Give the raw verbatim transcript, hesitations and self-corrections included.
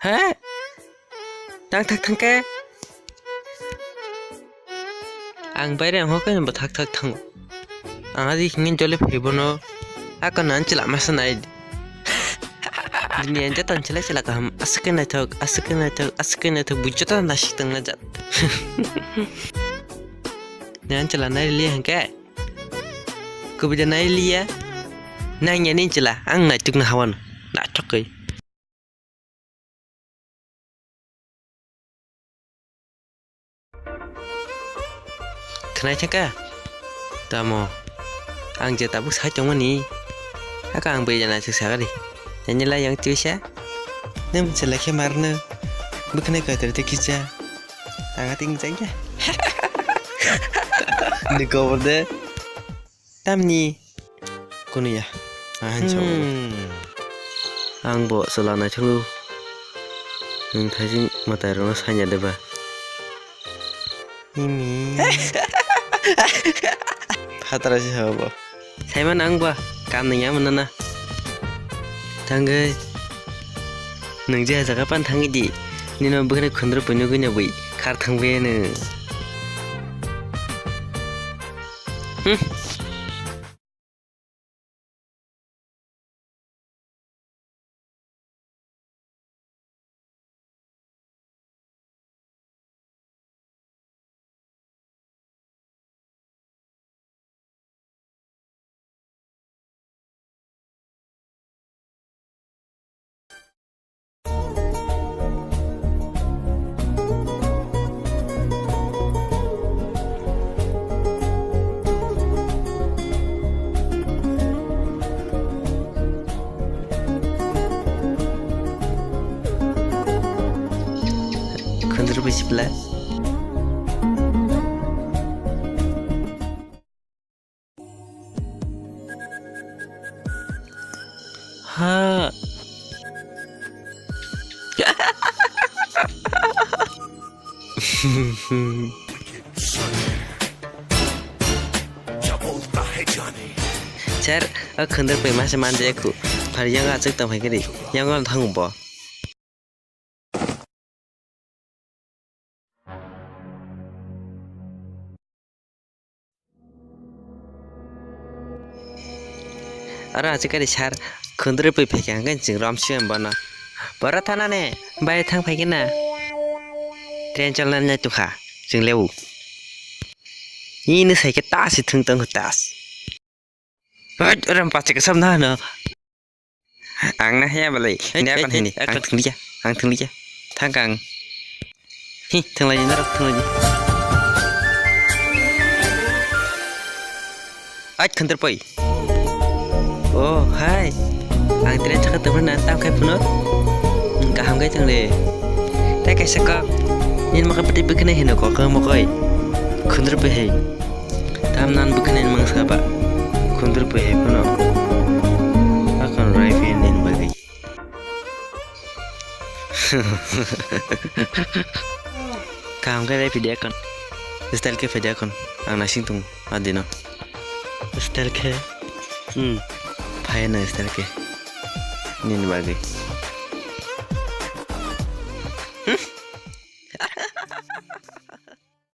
He? Tang thak thang khe? Ang baire ang hokhe bo thak thak thango. Ang adi hingin jole phai bono. Ako nan chila masa nai. Dunia jatan chila chila kaham. Aswk khe naithok, aswk khe naithok, aswk khe naithok. Bujjo ta nasik tang na jat. Nan chila nai li hangke. Kubida nai liya. Nang ya nin chila. Ang naituk na hawan. Naithok kai. Khwnai thangkha? Tamo? Ang je tabuk sai tongmani. Aka ang bai jana suk sagari. Nani lai yang tuisa? Nang selai khe marno. Bwkhanai kotor te kisa. Ang ating jaya. Ni kobor de. Tamni? Kunuya. Ahan sawo. Hmm. Ang bo chwla naithokno. Nwng thaising mwtairokno sanya deba? Imi. Phatara se habo. Saiman ang ba kam nangya mwnana. Thangwi. Nwng je jaga pan thangwi di. Nino bwkhwnai khundrupui nugwi nugwi khar thangwi nwng. Hmm. Khundrupui sipla. Ha. Sir, o khundrupui masa manjaya khu. Phar yang achuk tong phai kiri. Yang on thang bo. Oro achukari sir khundrupui phaikha hwnkhe chwng romsiyam bono. Boro thanani bai thang phaikhe na. Train cholnani naitukha chwng lebu. Ini saikhe tas si thung tong tas. Hait, ram pachak sam na no. Ang na haya balai. Hait, ini hait, akan hait, hini. Hait, ang hait. Thung liya. Ang thung liya. Thang kang. Hi, thung lai ni, narok thung lai ni. Ait khantar poi. Oh, hai. Ang train chakha tongmani na tam khai phuno. Hmm, kaham khai tong de. Tai kaisa kok. Nini mokhe pati bikne hino kok mokoi. Khundrupui hai. Tam nan bwkhwnai mang saba. Khundrupui hai phano. Akon rai phi nini bagwi. Kaham khe rai phi de akon. Style khe phi de akon. Ang naising tongo adino. Style khe. Hmm. Phai na style khe. Nini bagwi. Hmm.